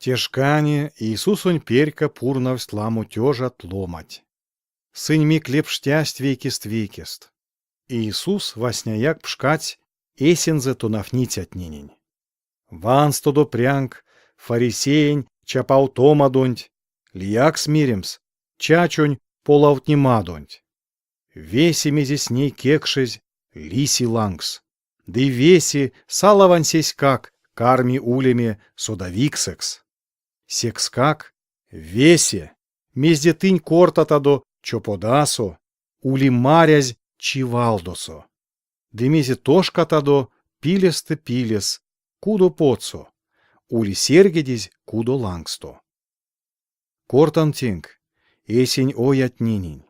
Те шкане Иисусонь перька пурнавсть ламо тёжат ломанть. Сынь мик лепштясть вейкест-вейкест. Иисус васняяк пшкадсь Эсензэ тонавтницятненень. Ванстодо прянк фарисеень чапавтомадонть, лиякс меремс, чачонь полавтнемадонть. Весе, мезесь ней кекшезь, лиси лангс. Ды весе салавансеськак карми улеме содавиксэкс. Секскак весе, мезде тынь кортатадо чоподасо, ули марязь чивалдосо. Ды мезе тошкатадо пилестэ пилес, кудо потсо, ули серьгедезь кудо лангсто. Кортан тенк, эсень оятненень,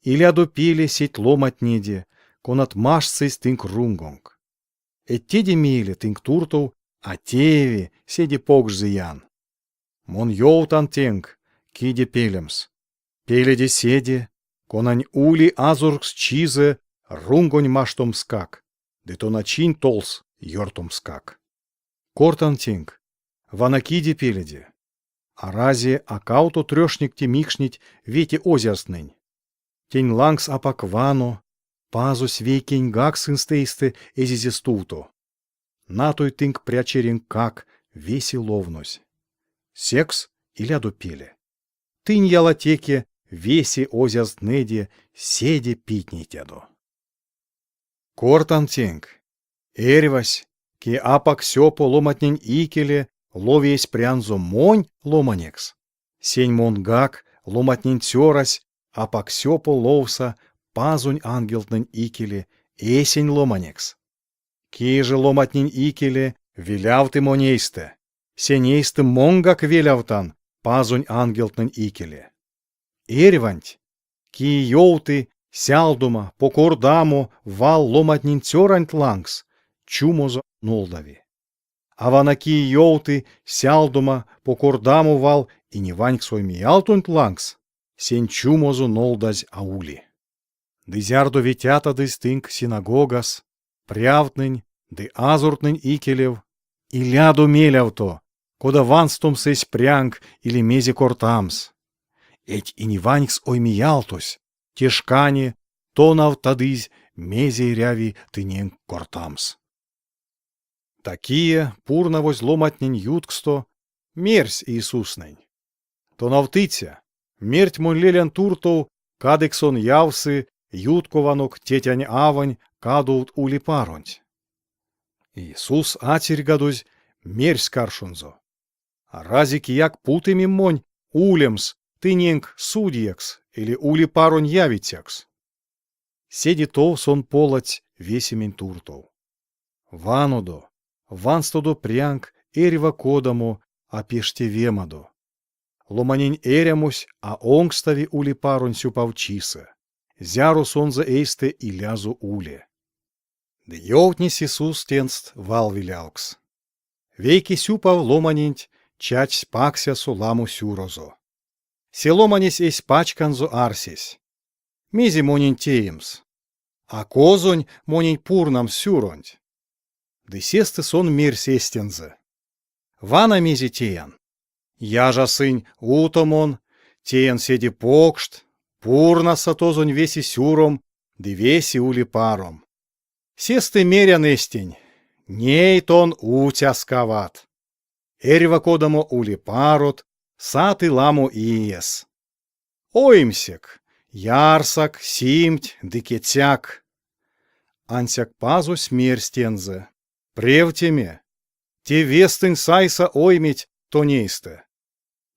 илядо пеле сеть ломатнеде, конат маштсызь тынк рунгонк. Эдь теде мейле тынк туртов а тееви седе покш зыян. Мон ёвтан тенк, киде пелемс. Пеледе седе, конань ули азорксчизэ рунгонь маштомскак ды тоначинь толс ёртомскак. Кортан тенк, вана киде пеледе. Арази а кавто трёшникте микшнить вете озязтнэнь? Тень лангс апак вано, Пазось вейкеньгак сынст эйстэ эзизе стувто. Натой тынк прячеренккак весе ловнозь. Секс илядо пеле. Тынь ялатеке весе озязтнэде седе питнейтядо. Кортан тенк, эрьвась, кие апак сёпо ломатнень икеле лови эсь прянзо монь ломанекс, сень монгак, ломатнень цёрась, апак сёпо ловса Пазонь ангелтнэнь икеле эсень ломанекс. Кие же ломатнень икеле велявты монь эйстэ, сень эйстэ монгак велявтан Пазонь ангелтнэнь икеле. Эрьванть, кие ёвты сялдома, покордамо вал ломатнень цёранть лангс, чумозо нолдави. А вана кие ёвты сялдома, покордамо вал Иневанькс Оймеялтонть лангс, сень чумозо нолдазь а ули. Ды зярдо ветятадызь тынк синагогас, прявтнэнь ды азортнэнь икелев, илядо мелявто, кода ванстомс эсь прянк или мезе кортамс. Эдь Иневанькс Оймеялтось те шкане тонавттадызь, мезе эряви тыненк кортамс. Такие пурнавозь ломатнень ютксто мерсь Иисуснэнь: Тонавтыця, мерть монь лелян туртов, кадык сон явсы юткованок тетянь-авань кадовт ули-паронть. Иисус ацирьгадозь мерсь каршонзо: Арази кияк путымим монь улемс тыненк судиякс или ули-паронь явицякс? Седе тов сон поладсь весемень туртов. Ванодо, ванстодо прянк эрьва кодамо апештевемадо. Ломанень эрямось а онкстави ули-паронь сюпавчисэ, зяро сонзэ эйстэ илязо уле. Ды ёвтнесь Иисус тенст валвелявкс. Вейке сюпав ломаненть чачсь паксясо ламо сюрозо. Се ломанесь эсь пачканзо арсесь: Мезе монень теемс? А козонь монень пурнамс сюронть? Ды сестэ сон мерсь эстензэ: Вана мезе теян. Яжасынь утомон, теян седе покшт, пурнаса тозонь весе сюром ды весе ули-паром. Сестэ мерян эстень: ней тон уцяскават. Эрьва кодамо ули-парот саты ламо иес. Оймсек, ярсак, симть ды кецяк. Ансяк Пазось мерсь тензэ: Превтеме, те вестэнть сайса ойметь тонь эйстэ.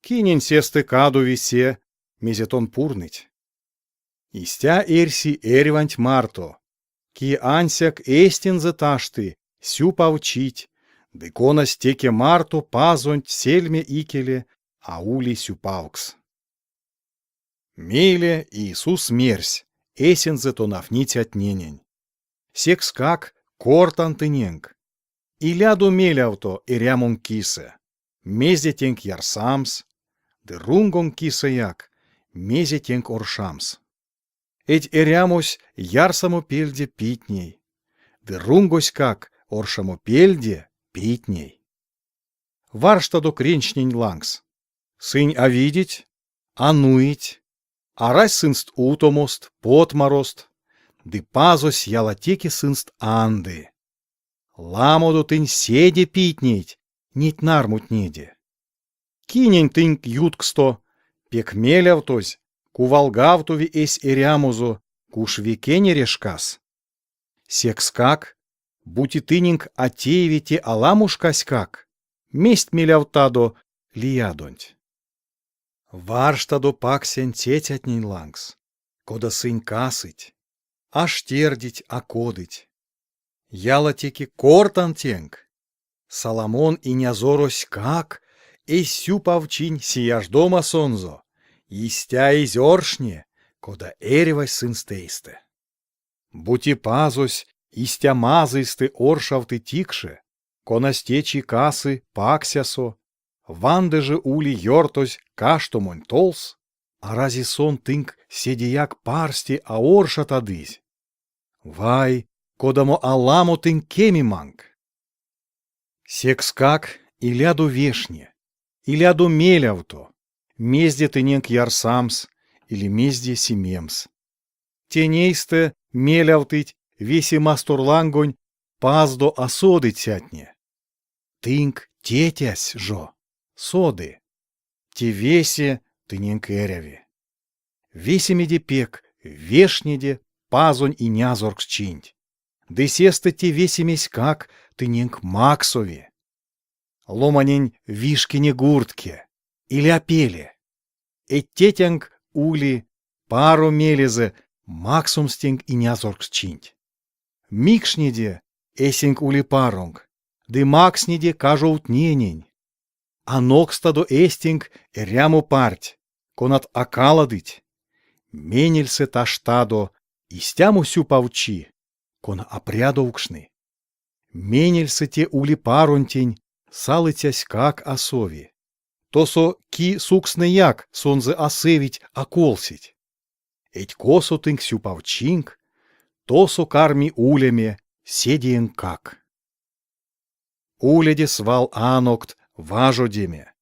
Кинень сестэ кадови се, мезе тон пурныть? Истя эрси эрьванть марто, кие ансяк эстензэ ташты сюпавчить, ды конась теке марто Пазонть сельме икеле а ули сюпавкс. Мейле Иисус мерсь эсензэ тонавтницятненень: Секскак кортан тыненк, илядо мелявто эрямонк кисэ, мезе тенк ярсамс, ды рунгонк кисэяк, мезе тенк оршамс. Эдь эрямось ярсамопельде питней, ды рунгоськак оршамопельде питней. Варштадо кренчтнень лангс. Сынь а видить, а нуить, арась сынст утомост, потмарост, ды Пазось ялатеке сынст анды. Ламодо тынь седе питнейть неть нармутнеде. Кинень тынк ютксто, пек мелявтозь, кувалгавтови эсь эрямозо куш вейкень эрешкас? Секскак, бути тыненк а тееви те аламошкаськак, мезть мелявтадо лиядонть? Варштадо паксянь цецятнень лангс, кода сынь касыть, а штердить, а кодыть. Ялатеке кортан тенк, Соломон инязороськак эсь сюпавчинь сияждомасонзо, истя эзь оршне, кода эрьвась сынст эйстэ. Бути Пазось истя мазыйстэ оршавты тикше, конась течи касы паксясо, ванды жо ули ёртозь каштомонь толс, арази сон тынк седеяк парсте а оршатадызь? Вай, кодамо аламо тынк кемеманк! Секскак илядо вешне, илядо мелявто, мезде тыненк ярсамс или мезде симемс. Тень эйстэ мелявтыть весе масторлангонь Паздо а содыцятне. Тынк тетясь жо соды, те весе тыненк эряви. Весемеде пек вешнеде Пазонь инязорксчинть, ды сестэ те весемеськак тыненк максови. Ломанень вишкине гуртке, иля пеле. Эдь тетянк ули паро мелезэ максомс тенк инязорксчинть. Микшнеде эсенк ули-паронк ды макснеде кажовтненень. Анокстадо эстенк эрямо парть, конат а каладыть. Менельсэ таштадо истямо сюпавчи, кона а прядовкшны. Менельсэ те ули-паронтень салыцяськак а сови. Тосо ки сукснэяк сонзэ а сэвить, а колсить. Эдь косо тынк сюпавчинк, тосо карми улеме седеенккак. Уледе свал анокт важодеме.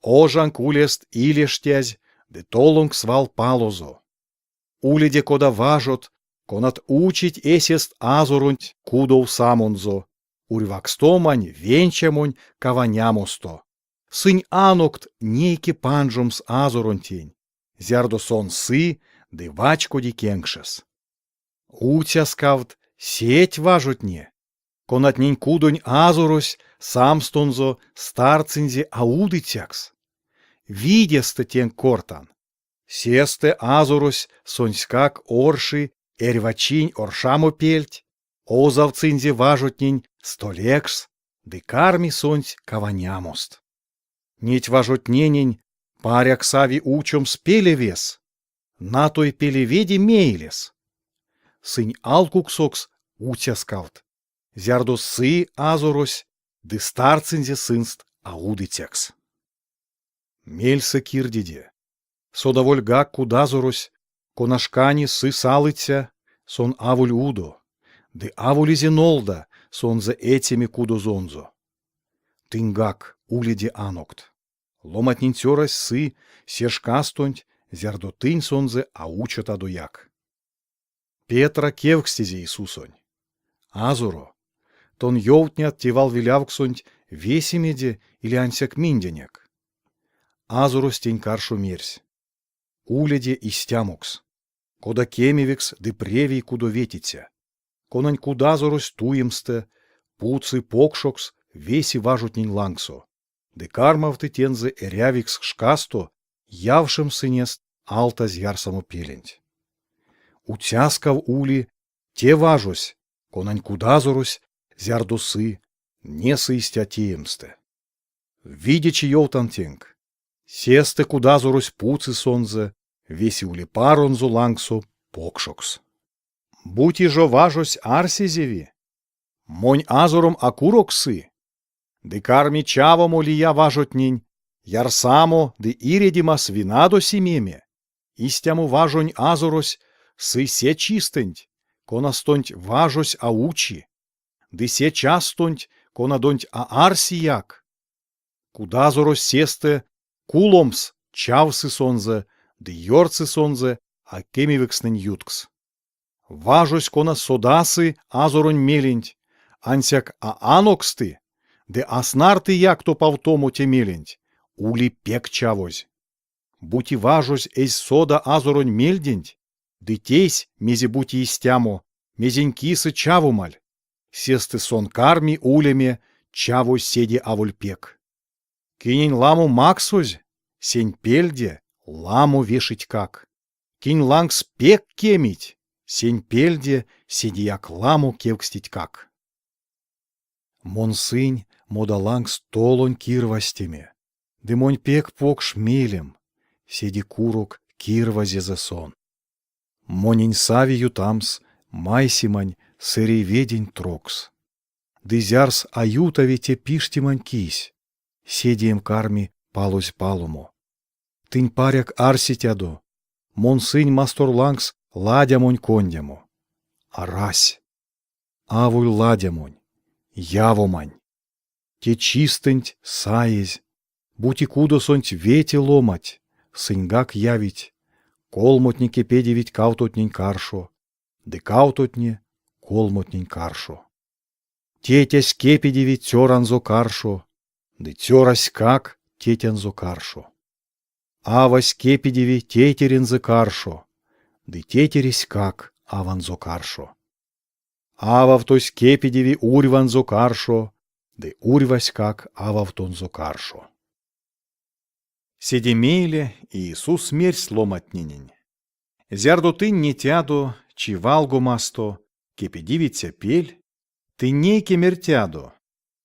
Ожанк улест илештязь ды толонк свал палозо. Уледе кода важот, конат учить эсест азоронть кудов самонзо, урьвакстомань, венчамонь каванямосто. Сынь анокт нейке панжомс азоронтень, зярдо сон сы ды вачкоди кенкшес. Уцяскавт сеть важотне, конатнень кудонь азорось самстонзо старцинзе аудыцякс. Видестэ тенк кортан, сестэ азорось сонськак орши эрьва чинь оршамопельть, озавтсынзе важотнень столекс ды карми сонсь каванямост. Неть важотненень паряк сави учомс пелевес, натой пелеведе мейлес. Сынь алкуксокс уцяскавт, зярдо сы азорось ды старцинзе сынст аудыцякс. Мельсэ кирдиде, содавольгак кудазорось, кона шкане сы салыця, сон аволь удо, ды аволизе нолда сонзэ эцеме кудозонзо. Тыньгак уледе анокт. Ломатнень цёрась сы се шкастонть, зярдо тынь сонзэ а учотадояк. Петра кевкстизе Иисусонь: Азоро, тон ёвтнят те валвелявксонть весемеде или ансяк минденек? Азорось тень каршо мерсь: Уледе истямокс, кода кемевикс ды превей кудоветиця, конань кудазорось туемстэ путсы покшокс весе важотнень лангсо, ды кармавты тензэ эрявикс шкасто явшемс сынест алтазь ярсамопеленть. Уцяскав ули те важось, конань кудазорось, зярдо сы, несы истя теемстэ. Видечи ёвтан тенк, сестэ кудазорось путсы сонзэ весе улипаронзо лангсо покшокс. Бути жо важось арсезеви, монь азором а курок сы, ды карми чавомо лия важотнень, ярсамо ды иредемас винадо симеме, истямо важонь азорось сы се чистэнть, конастонть важось а учи, ды се частонть, конадонть а арсияк. Кудазорось сестэ куломс чавсы сонзэ ды ёртсы сонзэ акемевикстнэнь юткс. Важось, кона содасы азоронь меленть, ансяк а аноксты ды а снартыяк топавтомо те меленть, ули пек чавозь. Бути важось эзь сода азоронь мельденть ды тейсь мезе-бути истямо, мезень кисэ чавомаль, сестэ сон карми улеме чавозь седе аволь пек. Кинень ламо максозь, сень пельде ламо вешитькак. Кинь лангс пек кемить, сень пельде седеяк ламо кевкститькак. Мон сынь мода лангс толонь кирвазтеме, ды монь пек покш мелем, седе курок кирвазезэ сон. Монень сави ютамс майсемань сэрей веденть трокс. Ды зярс а ютави те пиштемань кись, седеем карми палозь паломо. Тынь паряк арситядо, мон сынь масторлангс ладямонь кондямо. Арась. Аволь ладямонь, явомань. Те чистэнть саезь, бути кудосонть вете ломать, сыньгак явить, колмотне кепедевить кавтотнень каршо, ды кавтотне колмотнень каршо. Тетясь кепедеви цёранзо каршо, ды цёраськак тетянзо каршо. Авась кепедеви тейтерензэ каршо, ды тейтереськак аванзо каршо. Ававтось кепедеви урьванзо каршо, ды урьваськак ававтонзо каршо. Седе мейле Иисус мерсь ломантненень: Зярдо тынь нетядо чивалгомасто кепедевиця пель, тынь нейке мертядо: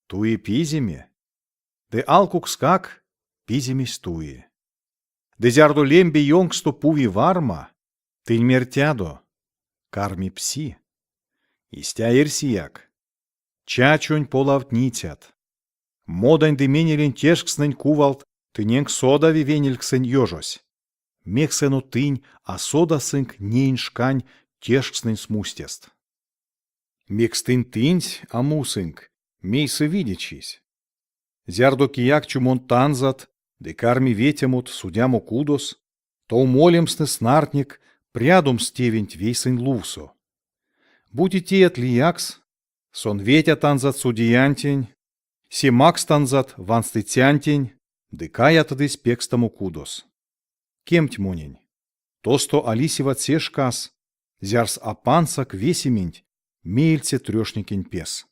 туи пиземе, ды алкукскак пиземесь туи. Ды зярдо лембе ёнксто пуви варма, тынь мертядо: карми пси. Истя эрсияк. Чачонь полавтницят. Модань ды менелень тешкстнэнь кувалт тыненк содави венельксэнь ёжось. Мекс эно тынь а содасынк неень шкань тешкстнэнь смустест? Мекс тынь тынсь а мусынк, мейсэ видечись? Зярдо кияк чумондтанзат ды карми ветямот судямо кудос, тов молемстэ снартник прядомс тевенть вейсэнь лувсо. Бути теят лиякс, сон ветятанзат судиянтень, се макстанзат ванстыцянтень ды каятадызь пекстамо кудос. Кемть монень, тосто а лисеват се шкас, зярс а пандсак весементь меельце трёшникень пес.